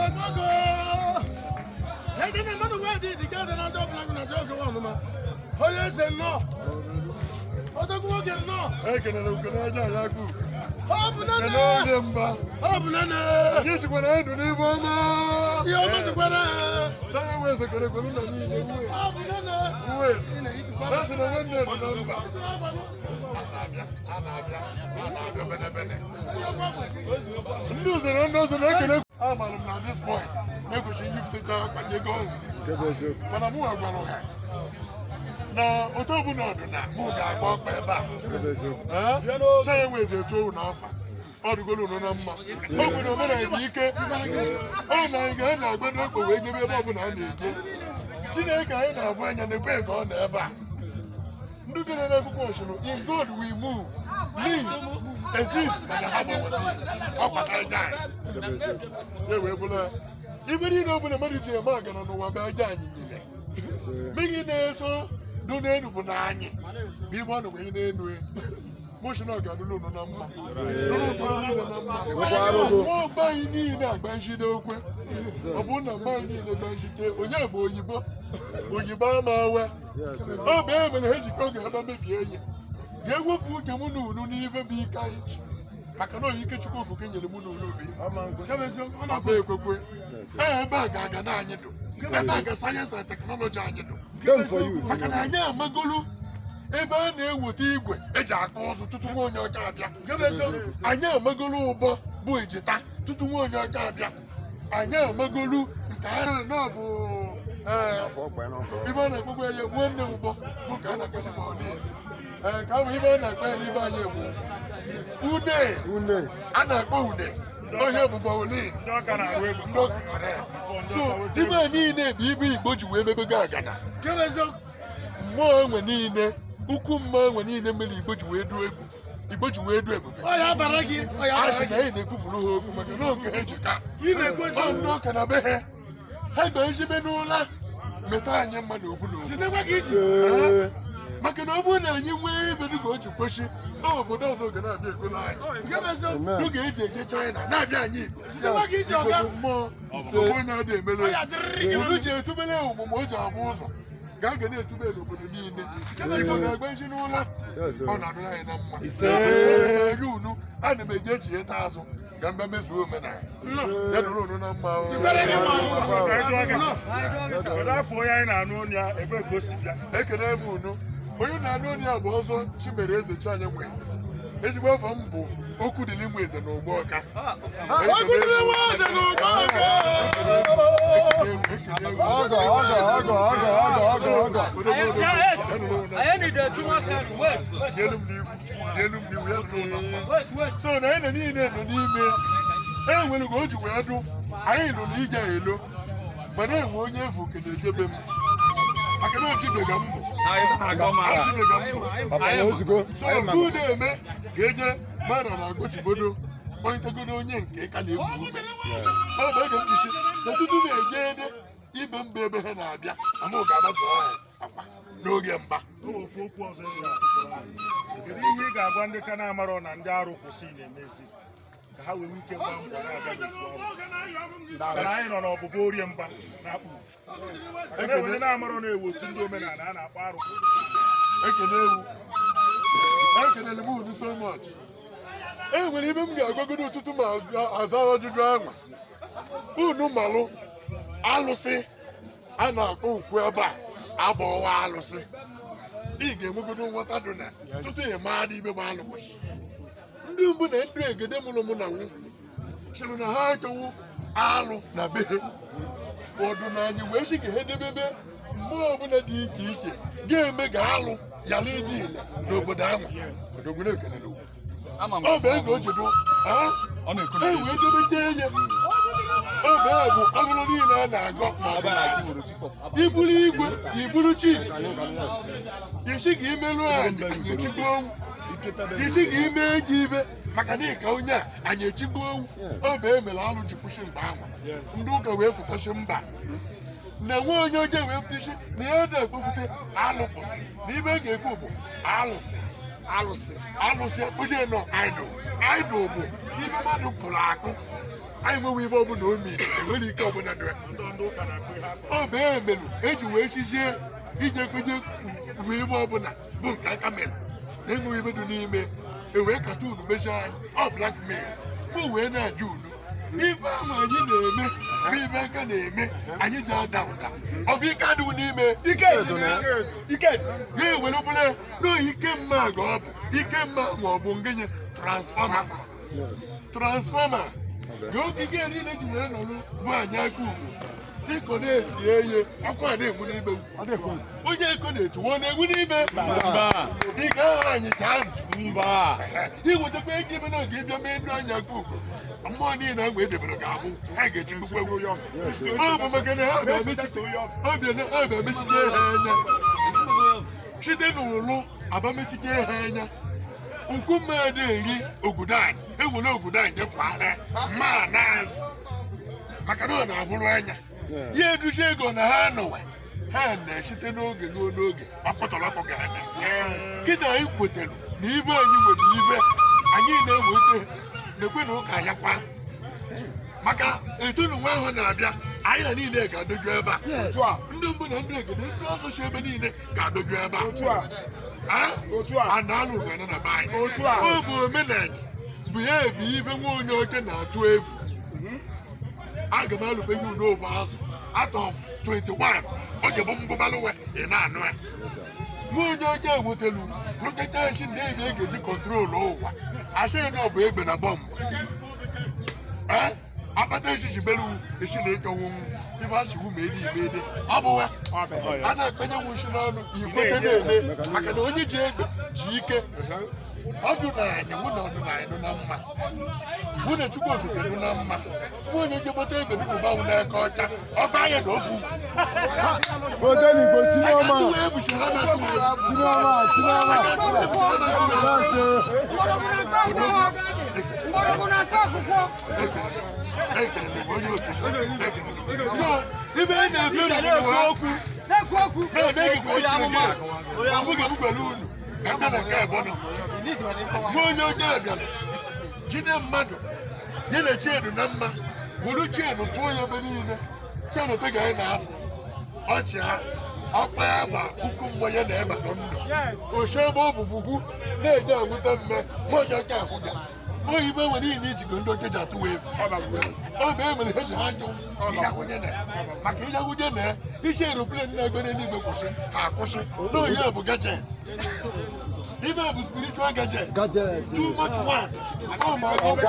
Ogogo! Ede na mmadụ nwee dị dịka ede na ndị ọbụla gụ na ji oge ọnụma. Onye eze nnọọ. Odogwu nwoke nnọọ. Ekelere ukene aja ya kwu. Ọ bụ nene. Kene onye mba. Ọ bụ nene. Anyị sikwara ndụ n'ibe ọma. Ihe ọma dịkwara. Chanya nwe eze kere kwelu na niile uwe. Ọ bụ nene. Uwe. Ị na-eyitukwa. Na sị na nwanne dị na mba. Ndị usoro ndị ọzọ na-ekele. Amaara m na at this point na-ekwesịghị ifute akpanye guns. Mana mụ gwara ha na otu ọbụla ọdụ na mụ ga-agba ọkpa ebe a. Ee? Chanya nwe eze etu owu na afa. Ọ dịgolo unu na mma. O nwere omenala bụ ike. Ọ na anyị ga na-agbado ekpo wee jebe ebe ọbụla a na-eje. Chineke anyị na-abụ anya na-ekwe ka ọ nọ ebe a. Ndị dị n'akwụkwọ osoro, in God we move, live, exist and have our being. Ọ kwatara aja anyị. Ya wee bụrụ ya. Ibe niile ọbụla mmadụ ji eme agana n'ụwa bụ aja anyị nyere. Mmiri na-eso dị n'elu bụ na anyị bụ ibe ọ nọkwa n'elu ya. Motion ọ ga-adụrụ unu na mma. Dụrụ unu niile na mma. Mmụọ ọgba anyị niile agbanjide okwe. Ọ bụrụ na mma anyị niile gbanjite, onye bụ oyibo? Oyibo ama awe. Ọ bụ e mere ha jikọ oge ebe mebie ihe. Ga-ewefu uche mụ na unu n'ibe bụ ike anyị ji. Maka na oyi ike Chukwu Okike nyere mụ na unu bụ ihe. Ọ bụ ekwekwe. Ee, ebe a ga-aga na anyị dụ. Ebe a ga science and technology anyị dụ. Maka na anyị amagolu ebe a na-eweta igwe eji akpụ ụzụ tutu nwa onye ọcha abịa. Anyị amagolu ụbọ bụ ejita tutu nwa onye ọcha abịa. Anyị amagolu nke a na bụ ibe a na-akpọkwa ya nwanne ụbọ bụ nke a na-akpọchi ma ọ niile. Ee, ka ahụ ibe a na-akpọ ya n'ibe anyị bụ une. Une. A na-akpọ une. Onye bụ violin. Ndị ọka na-arụ egwu. Ndị ọka correct. So ibe a niile bụ ibe Igbo ji wee mebego agana. Mmụọ enwe niile, ukwu mmụọ enwe niile mere Igbo ji wee duo egwu, Igbo ji wee duo ebube. Ọ ya bara gị. Ọ ya A bara sị gị. na anyị na-ekwufuru ha okwu maka na oge ha ji ka. Ị na-ekwu Ọ eziokwu. ndị ụka na be ha ha ga-ejibe n'ụla meta anyị mma na okwu na okwu. Jitekwa ka iji. Ee. Maka na ọ bụrụ na anyị nwee ibe dịka o ji kwesị, obodo ọzọ ga na-abịa egolo anyị. Nke bụ eziokwu. Amen. N'oge eji eje China na-abịa anyị Igbo. Jitekwa ka iji Igbo ọga. bụ mmụọ, onwe onye adị emere. Ọ ya dịrịrị gị. Unu ji etubele omume o ji agba ụzọ ga aga na-etube n'obodo niile. Igbo ga-agba isi n'ụla. Ọ na-adụrụ anyị na mma. Ego unu ana m eji echi eta azụ ka mba mezuo omenala. Ya dụrụ unu na mma. Sikwere gị mma. Ka anyị jụọ gị sị, kedu afọ onye anyị na-anụ onu ya ebe ka o si bịa? Ekene m unu. Onye na-anụ onye a bụ ọzọ Chimere Eze Chianya nwe eze. Ezigbo afọ m bụ Okwudili nwe eze na Ogbo Ọka. Okwudili nwe eze na Ogbo Ọka. Ọgọ, ọgọ, ọgọ, ọgọ, ọgọ, ọgọ, ọgọ. I need the two more friends. Wait, wait, Jelu m n'ihu, jelu m n'ihu, ya dụrụ na mma. wait, wait. So na anyị na niile nọ n'ime e nwere ka o ji wee dụ anyị nọ n'ije elo mana enwe onye efu kene ejebe m maka na ochibega mbụ achibega mbụ. Papa na ozugbo. So mgbe na-eme ga-eje mmadụ na-agụchigodo onyetegodo onye nke ka na-egwu ume. Ọ bụ ege mkpuchi na tutu na-eje ede ibe mba ebe ha na-abịa na mụ ga-agbafe ha akwa n'oge mba. O nwere ofu okwu ọzọ ị ga-atụpụrụ anyị. Kedu ihe ị ga-agwa ndị ka na-amarọ na ndị arụ kwụsị na-eme exist ka ha wee nwee ike gbaa mbọ na-abịa n'otu ọrụ? Mana anyị nọ n'ọbụbụ orie mba na-akpụ maka na enwe ndị na-amarọ na-ewu otu ndị omenala a na-akpọ arụ kwụsị. Ekele ewu, ekelele m unu so much. E nwere ibe m ga-agwagodo ụtụtụ ma aza ajụjụ ahụ. Unu malụ alụsị a na-akpọ ukwu ebe a agbọwa alụsị. Ị ga-enwegodo nghọta dị na tutu ị maa n'ibe bụ alụsị. Ndị mbụ na ndị egede mụrụ mụ na nwụ sịrị na ha achọwo alụ na be ha. Ọdụnanyị wee sị ka ha debebe mmụọ ọbụla dị iche iche ga-eme ka alụ yara ịdị ile n'obodo ahụ. Odogwu na-ekelele ugwu. Ọ bụ ego o ji dụ e wee debete ya. Ọ bụ bụ ọbụrụ niile a na-agọ ma ọ bụ iburu igwe, iburu chief, isi ka imelụ anyị anyị echigbo owu, isi ka ime gị ibe maka na ịka onye a anyị echigbo owu. Ọ bụ emere alụ ji kwụsị mgbe ahụ. Ndị ụka wee fụtachi mba na enwe onye oje wee fụtachi na ya na-ekpofute alụ kwụsị na ibe ga-ekwu bụ alụsị. Alụsị alụsị ekpozie nọ idol. Idol bụ ibe mmadụ kpụrụ akpụ. Anyị nwewe ibe ọbụla o mere, enwere ike ọbụla dị ya. Ndị ụka na-akpụ ihe akpụ. Ọ bụ emelu eji wee chizie ije kweje uwe ebe ọbụla bụ nke aka mere na enweghị ebe dị n'ime ewee kata unu mejọ anyị. Ọ blackmail mụ wee na-ajụ unu ibe ahụ anyị na-eme bụ ibe aka na-eme anyị ji ada ụda. Ọ bụ ike adịghị n'ime ike ike na-ewere bụrụ n'ohi ike mma ga ọ bụ ike mma ma ọ bụ ngịnye transfọma transfọma ga ogige niile ji wee nọrọ bụ anyị aka ugwu dịka ọ na-eti eye ọkụ a na-enwu n'ime onye eko na-etuwo na-enwu n'ime dịka aha anyị chaa ntu iwetakwa ego ebe na oge ịbịa mee ndụ anyị aka ugwu mmụọ niile ahụ edebere ga-abụ ha ga-echukwu ọ bụ maka na ha ga-emechite ha anya site n'ụlụ abamechite ha anya ukwu mmadụ eri ogudo anyị ewere ogudo anyị jekwara ma na-azụ maka na ọ na-abụrụ anya ya eduzi ego na ha nọwe ha na-esite n'oge ruo n'oge ọkpọtọrọkpọ ga-ana kịta anyị kwetere na ibe anyị nwere ibe anyị na-eweta na-ekwe na ụka ya kwa maka etonu nwa ahụ na-abịa anyị na niile ga-adoju ebe a ndị mbụ na ndị egede ndị ọzọ si ebe niile ga-adoju ebe a a na-alụ ugana na be anyị ọ bụ omenala bụ ya ebi ibe nwa onye oche na-atụ efu aga m alụbeghị unu ogbe azụ out of 21 ọ ga-ebu mgbụbalụwe ị na-anụ ya nwa onye ọjọọ ewetelu rụchacha esi ndị ebe e ga-eji kọntrol ụwa asịghị na ọ bụ egbe na bọmbụ ee akpata esi ji belu esi na ịchọnwụ ibe asịwu ma ede ime ede ọ bụwe a na-akpanye nwu nsi n'ọnụ ikwete na-eme maka na onye ji egbe ji ike ọdụ na anyị nwụ na ọdụ na anyị nụ na mma mụ na Chukwu okike nụ na mma mụ onye jegbata egbe dụpụbanwụ n'aka ọcha ọgba ya na ofu Odenigbo sinoma. aka wee buchi ha na atụ Sinoma, sinoma. So, ibe ị na-ebe bụ okwu na-eme gị ka gwara unu ka m bịa na nke ebọnọ nwa onye ọjọọ bịara jide mmadụ ya na chenu na mma wuru chenu tụọ ya ebe niile chenu tega anyị na-afụ ọchịa ọkpa eba ukwu mmụọ ya na eba nọ ndụ oche ebe ọ bụ bugwu na-eje enweta mme nwa onye ọjọọ ahụga oyibo nwere ihe ijigo ndị oche ji atụwa efu ọ bụ e mere eji ha jụ ịgakwunye na maka ịgakwunye na iche eroplen na-egbe n'eluigwe kwụsị ha akwụsị n'oyi bụ gajet ibe bụ spiritual gadget Gadget. too much one. Oh my God.